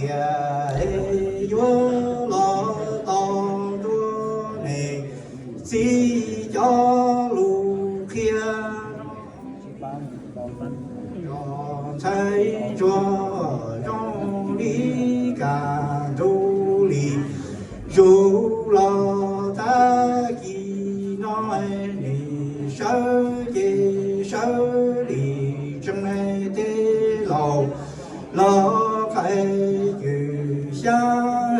tias yuav los tos ntuag ne, txiv cov lus qhia no. Ntxhais ntsuag zoo li kaj ntug li, zuj los tag kis no, nej sawv ces sawv li tseem tej laus los qhais cwm xyab,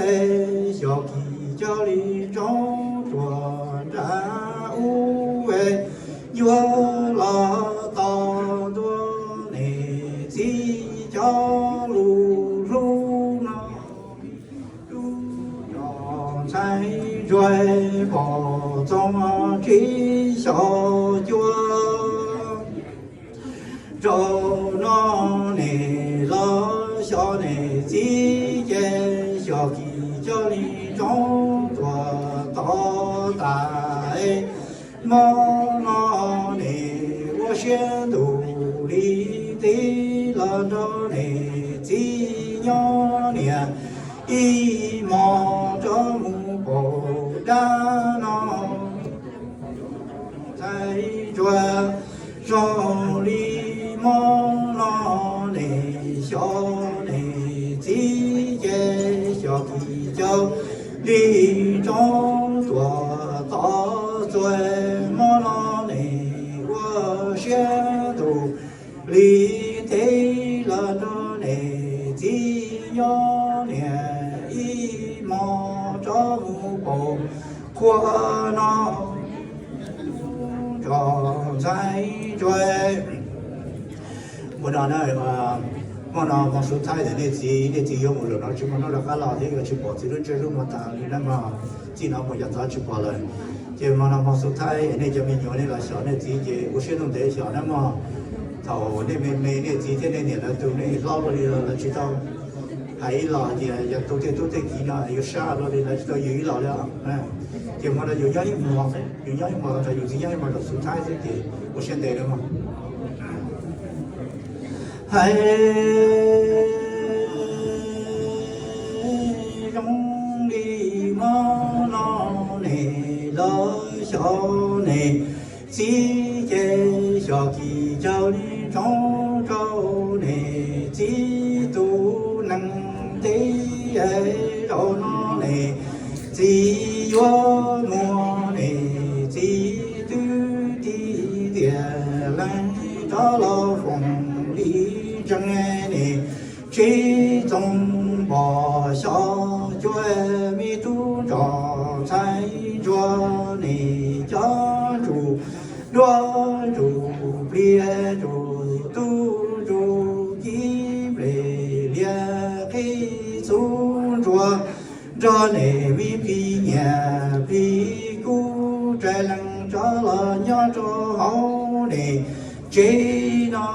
xyov kis cog li roob tuaj nram ub, yuav los tos ntuag nej txiv cov lus hlub no. Tus ntxhais ntsuag pom txog tsis xyov cuab. Zaum no nej los xyov nej txiv ces xyov kis cog li roob tuaj tos tas. Hmo no nej ua siab ntuj li teb los nrog nej txiv nyob niam ib hmos rov mus pom dab no. Ntxhais ntsuag zoo li hmo no nej xyov nej txiv ces xyov kis cog li roob tuaj tos txuas. Hmo no nej ua siab ntuj li teb los nrog nej txiv nyob niam ib hmos rov mus pom qhua no. Tso ntxhais ntsuag, hmo no, hmo no hmo xub thaib ntawm nej txiv, nej txiv yuav mus lawm no tsis muaj hnub rov qab los thiab yuav tsis pom txiv lub ntsej lub muag tas li na mog. Txij no mus yav txog tsis pom lawm. Ces hmo no hmo xub thaib nej cov me nyuam nej los xyov nej txiv ces ua siab ntuj ntev xyov na mog. Thaum nej me me nej txiv thiab nej niam lawv tus nej hlob ua li lawv tsis tau hais ib los tias yog tus tej tub tej kiv no yuav sab ua li lawv tsis tau yws ib los li. Ces hmo no yus nyob ib hmos, yus nyob ib hmos thaum yus txiv nyob ib hmos thaum xub thaib xwb ces ua siab ntev na mog. Hais zoo li hmo no nej los xyov nej txiv ces xyov kis cog li roob rau nej txiv tus neeg teb. Zaum no nej txiv yuav muaj nej txiv twb tig tiag leej rov los foom li tseem nej tsev txoos npog xyov cuab. Me tub ntsuag ntxhais ntsuag nej cov ntsuj duab ntsuj pliag ntsuj tub ntsuj kiv nplej liab qhib txuj ntsuag nrog nej me plig nyiaj plig kub tsaws leej rov los nyob rau hauv nej tsev no.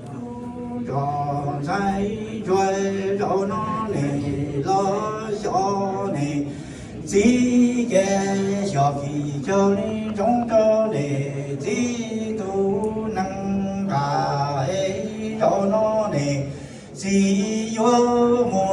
Tub ntsuag ntxhais ntsuag zaum no nej los xyov nej txiv ces xyov kis cog li roob rau nej txiv tus neeg nqa. Zaum no nej txiv yuav mus